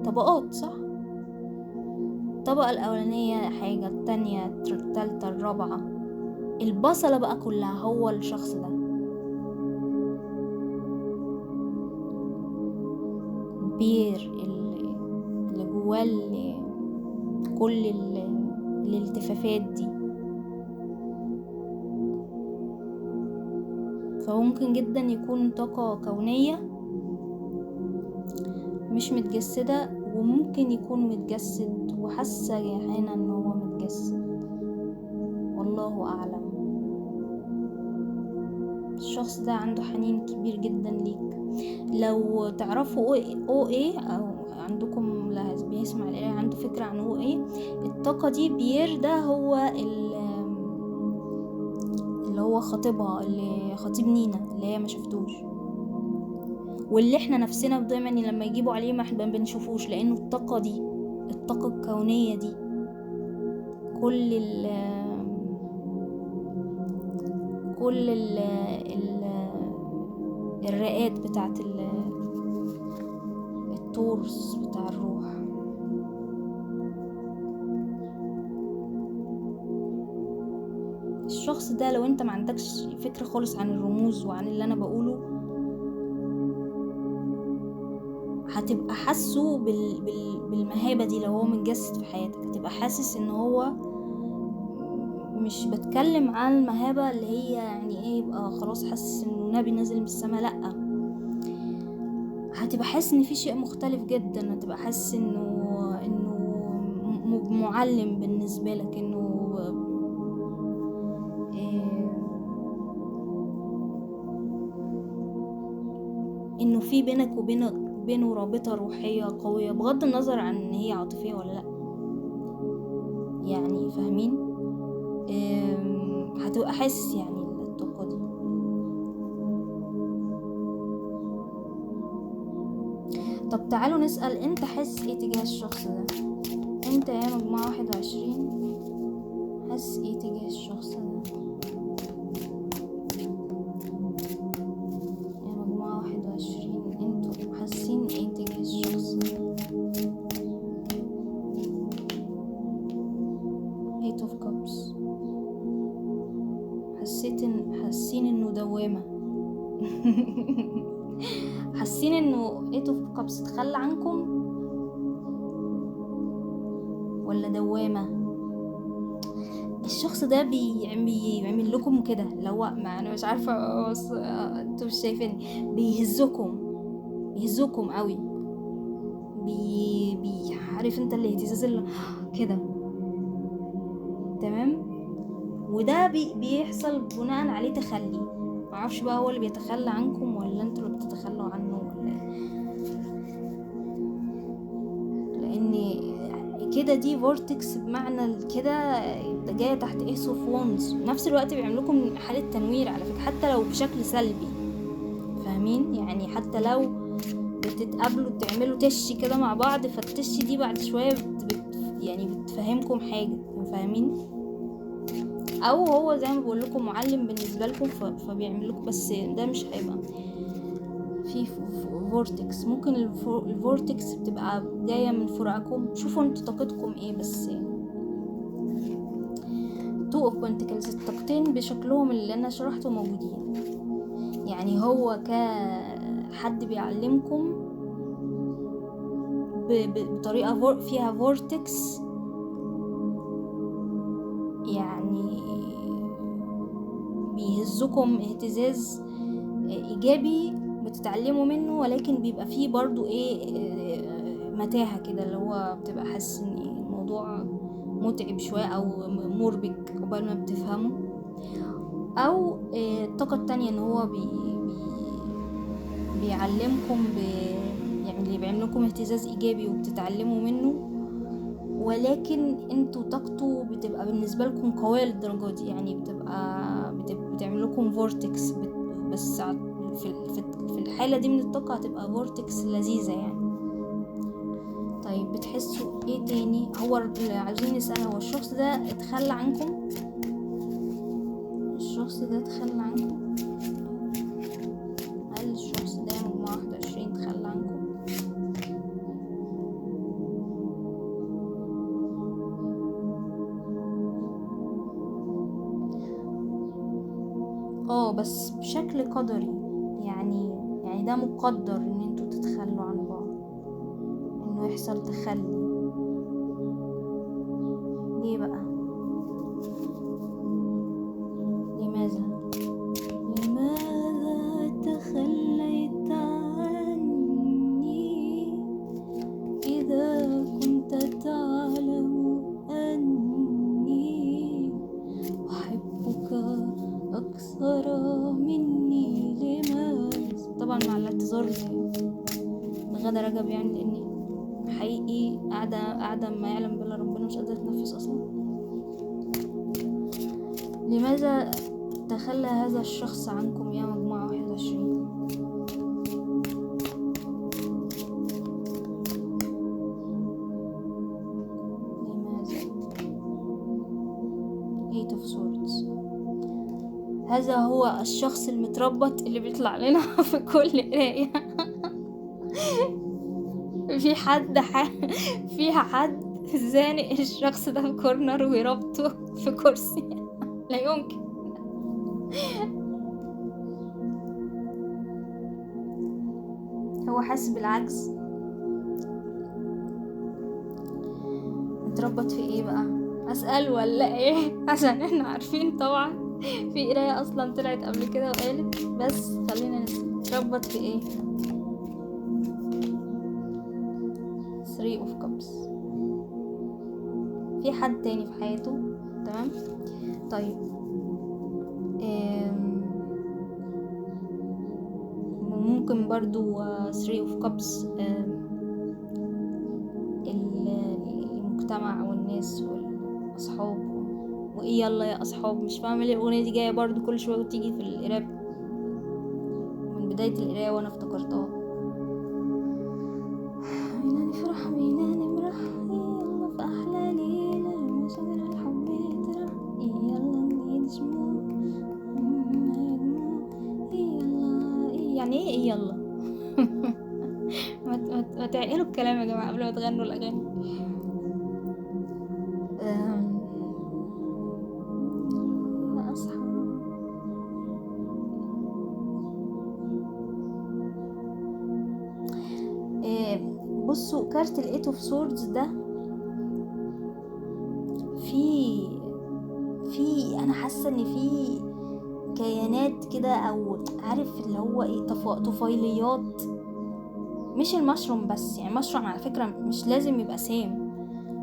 طبقات، صح؟ الطبقة الأولانية حاجة، التانية، التالتة، الرابعة. البصلة بقى كلها هو الشخص ده. bear اللي جواه كل الالتفافات دي. فممكن جدا يكون طاقة كونية مش متجسدة، وممكن يكون متجسد، وحاسة هنا ان هو متجسد، والله اعلم. الشخص ده عنده حنين كبير جدا ليك. لو تعرفوا او ايه، او عندكم بيسمع القراية عنده فكرة عن هو ايه الطاقة دي، bear ده هو اللي هو خطيبها، اللي خطيب نينا اللي هي ما شفتوش، واللي احنا نفسنا دايما لما يجيبوا عليه ما احنا بنشوفوش، لانه الطاقة دي، الطاقة الكونية دي، كل ال كل ال الرئات بتاعت التورس بتاع الروح. الشخص ده لو انت ما عندكش فكرة خالص عن الرموز وعن اللي انا بقوله، هتبقى حاسه بالمهابة دي. لو هو متجسد في حياتك هتبقى حاسس ان هو، مش بتكلم عن المهابة اللي هي يعني ايه يبقى خلاص حاسس انه نبي نازل من السماء، لأ، هتبقى حاسس ان في شيء مختلف جدا، هتبقى حاسس انه معلم بالنسبة لك، انه انه في بينك وبينه رابطة روحية قوية، بغض النظر عن ان هي عاطفية ولا لا، يعني فاهمين؟ هتبقى حاسس يعني الطاقة دي. طب طب تعالوا نسأل انت حاسس ايه تجاه الشخص ده؟ انت يا مجموعة 21 حاسس ايه تجاه الشخص ده؟ يا مجموعة 21 انتوا حاسين ايه تجاه الشخص ده؟ 8 of cups. حسيت ان حاسين انه دوامة. حاسين انه 8 of cups اتخلى عنكم ولا دوامة؟ الشخص ده بيعمل لكم كده، اللي هو ما انا مش عارفة، بس انتوا مش شايفين، بيهزكم قوي، بيعرف انت الاهتزاز اللي كده، تمام؟ وده بيحصل بناء عليه تخلي. معرفش بقى هو اللي بيتخلى عنكم ولا انتوا اللي بتتخلوا عنه ولا ايه، لان كده دي vortex بمعنى كده جاية تحت Ace of Wands. نفس الوقت بيعمل لكم حاله تنوير على فكرة، حتى لو بشكل سلبي، فاهمين؟ يعني حتى لو بتتقابلوا بتعملوا تش كده مع بعض، فالتش دي بعد شوية يعني بتفهمكم حاجة، فاهمين؟ او هو زي ما بقول لكم معلم بالنسبة لكم، فبيعمل لكم، بس ده مش هيبقى في vortex. ممكن ال vortex بتبقى جاية من فراقكم، شوفوا انتوا طاقتكم ايه. بس 2 of pentacles، الطاقتين بشكلهم اللي انا شرحته موجودين. يعني هو كحد بيعلمكم بطريقة فيها vortex، يعني بيهزكم اهتزاز ايجابي بتتعلموا منه، ولكن بيبقى فيه برضو ايه متاهة كده، اللي هو بتبقى حاسس ان الموضوع متعب شوية او مربك قبل ما بتفهمه. او الطاقة التانية ان هو بي بي بيعلمكم يعني بيعمل لكم اهتزاز ايجابي وبتتعلموا منه، ولكن انتوا طاقته بتبقى بالنسبة لكم قوية للدرجة دي، يعني بتبقى بتعمل لكم vortex، بس في الحالة دي من الطاقة هتبقى vortex لذيذة يعني. طيب بتحسوا ايه تاني؟ هو اللي عاوزين نسأل، هو الشخص ده اتخلى عنكم؟ الشخص ده اتخلى عنكم؟ هل الشخص ده مجموعة 21 اتخلى عنكم؟ بس بشكل قدري، يعني ده مقدر ان انتوا تتخلوا عن بعض، انه يحصل تخلي. ليه بقى؟ لماذا؟ لماذا تخليت عني إذا كنت تعلم أني أحبك أكثر مني؟ لماذا؟ طبعا مع الاعتذار لغدا رجب، يعني لأني حقيقي قاعدة ما يعلم بالله ربنا، مش قادرة اتنفس أصلا. لماذا تخلى هذا الشخص عنكم يا مجموعة 21؟ لماذا؟ 8 of swords. هذا هو الشخص المتربط اللي بيطلع لنا في كل قراية. في حد فيها حد زانق الشخص ده في كورنر ويربطه في كرسي. لا يمكن. هو حاسس بالعجز. متربط في ايه بقى؟ اسأل ولا ايه؟ عشان احنا عارفين طبعا في قراية اصلا طلعت قبل كده وقالت، بس خلينا نتربط في ايه. 3 of cups. في حد تاني في حياته، تمام؟ طيب ممكن برضو 3 of cups المجتمع والناس والاصحاب وايه، يلا يا اصحاب. مش فاهمه ليه الاغنية دي جاية برضو كل شوية وتيجي في القراية من بداية القراية وانا افتكرتها. عينيه، يلا ما تعقلوا الكلام يا جماعة قبل ما تغنوا الاغاني. اصحى. بصوا كارت ال Eight of Swords ده في انا حاسه ان في كيانات كده، او عارف اللي هو ايه، طفيليات. مش المشروم بس يعني، المشروم على فكرة مش لازم يبقى سام،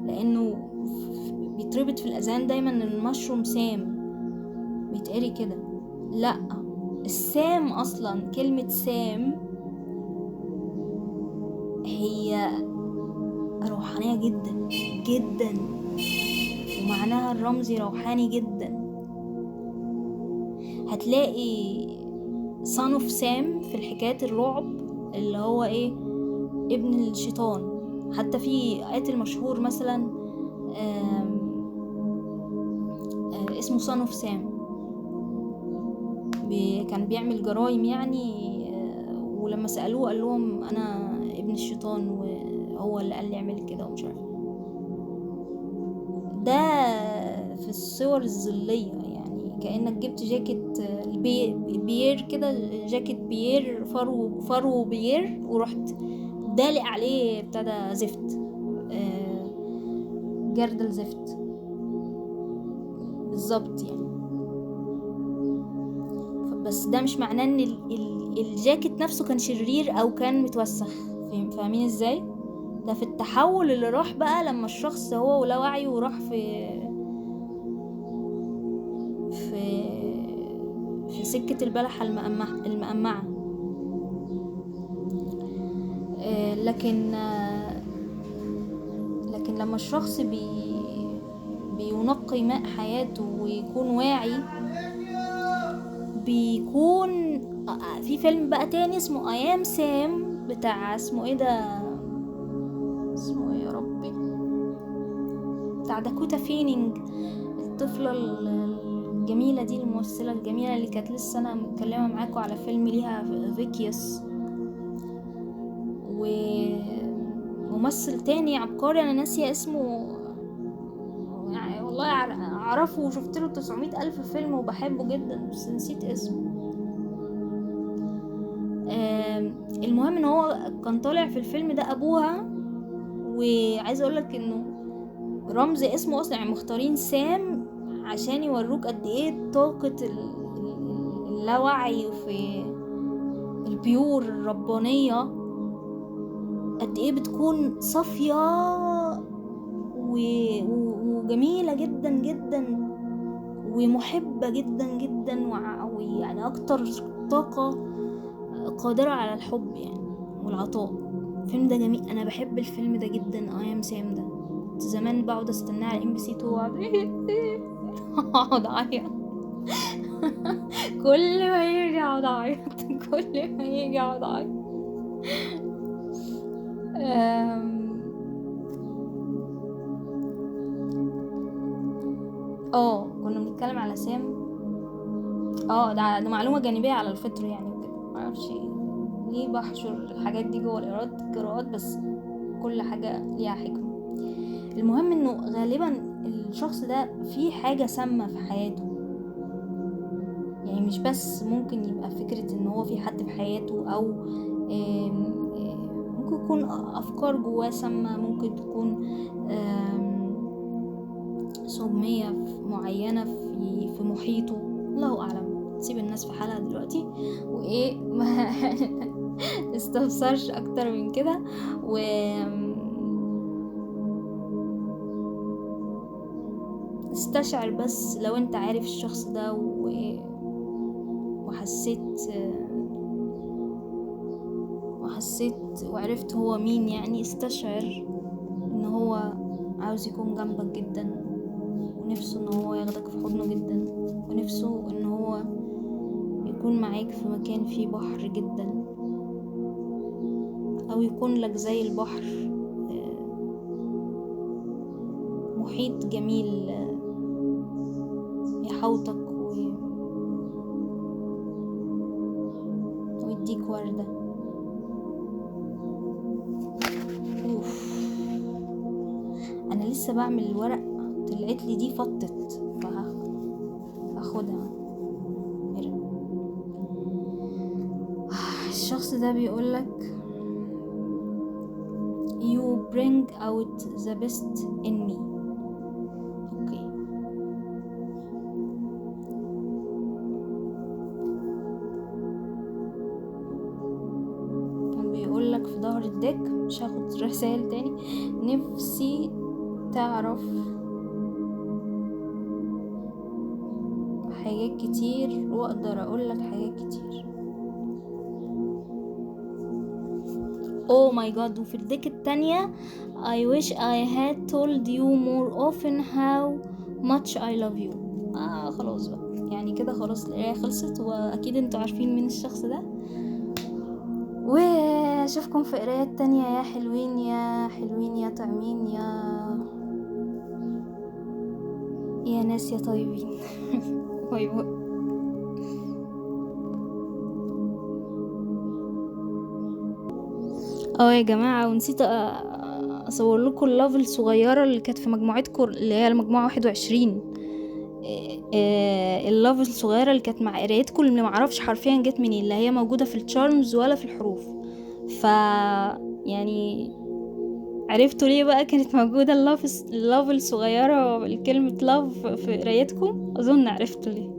لانه بيتربط في الاذان دايما ان المشروم سام، بيتقري كده. لا، السام اصلا كلمة سام هي روحانية جدا جدا، ومعناها الرمزي روحاني جدا. هتلاقي Son of Sam في الحكايات الرعب اللي هو ايه، ابن الشيطان. حتى في قاتل مشهور مثلا اسمه Son of Sam، كان بيعمل جرايم يعني، ولما سألوه قال لهم انا ابن الشيطان وهو اللي قال لي اعمل كده ومش عارف. ده في الصور الظلية يعني، كأنك جبت جاكيت bear كده، جاكيت bear فرو bear، ورحت دالق عليه ابتدى زفت، جردل زفت بالظبط يعني. بس ده مش معناه ان الجاكيت نفسه كان شرير او كان متوسخ، فاهمين ازاي؟ ده في التحول اللي راح بقى لما الشخص هو ولا وعيه وراح في في في سكة البلحة المقمعة. لكن لما الشخص بينقي ماء حياته ويكون واعي، بيكون في فيلم بقى تاني اسمه I Am Sam، بتاع اسمه ايه ده، اسمه ايه يا ربي، بتاع داكوتا فينينج، الطفلة الجميلة دي، الممثلة الجميلة اللي كانت لسه انا متكلمة معاكم على فيلم ليها Vicious. وممثل تاني عبقري انا ناسية اسمه يعني، والله اعرفه وشفت له 900,000 فيلم وبحبه جدا، بس نسيت اسمه. المهم ان هو كان طالع في الفيلم ده ابوها، وعايز اقولك انه رمز اسمه اصلا يعني، مختارين سام عشان يوروك قد ايه طاقة اللاوعي في ال pure الربانية قد ايه بتكون صافية وجميلة جدا جدا ومحبة جدا جدا، ويعني اكتر طاقة قادرة على الحب يعني والعطاء. الفيلم ده جميل، انا بحب الفيلم ده جدا، I Am Sam ده. كنت زمان بقعد استناه على MBC 2 اقعد اعيط كل ما يجي اقعد اعيط كل ما يجي اقعد اعيط. كنا بنتكلم على سام. ده معلومة جانبية على الفطر يعني وكده، معرفش ليه بحشر الحاجات دي جوه القراءات، بس كل حاجة ليها حكمة. المهم انه غالبا الشخص ده في حاجة سامة في حياته، يعني مش بس ممكن يبقى فكرة ان هو في حد في حياته، او ممكن يكون افكار جواه سامة، ممكن تكون سمية معينة في محيطه، الله اعلم. سيب الناس في حالها دلوقتي وايه، ما نستفسرش اكتر من كده. و استشعر بس لو انت عارف الشخص ده وحسيت وعرفت هو مين يعني، استشعر ان هو عاوز يكون جنبك جدا، ونفسه ان هو ياخدك في حضنه جدا، ونفسه ان هو يكون معاك في مكان فيه بحر جدا، او يكون لك زي البحر، محيط جميل يحوطك ويديك ورد. لسه بعمل الورق طلعت لي دي فطت، فهاخدها. الشخص ده بيقولك you bring out the best in me. okay، بيقولك في ظهر ال deck، مش هاخد رسائل تاني، نفسي تعرف حاجات كتير واقدر اقولك حاجات كتير. Oh my god. وفي ال deck التانية I wish I had told you more often how much I love you. خلاص بقى، يعني كده خلاص القراية خلصت، واكيد انتوا عارفين مين الشخص ده. واشوفكم في قرايات تانية يا حلوين يا حلوين يا طعمين يا ناس يا طيبين. bye bye. يا جماعة، ونسيت اصور لكم ال love الصغيرة اللي كانت في مجموعتكم اللي هي المجموعة 21. ال love الصغيرة اللي كانت مع قرايتكم اللي معرفش حرفيا جت منين، لا هي موجودة في ال charms ولا في الحروف. ف يعني عرفتوا ليه بقى كانت موجودة ال love الصغيرة، الكلمة love في قرايتكم؟ اظن عرفتوا ليه.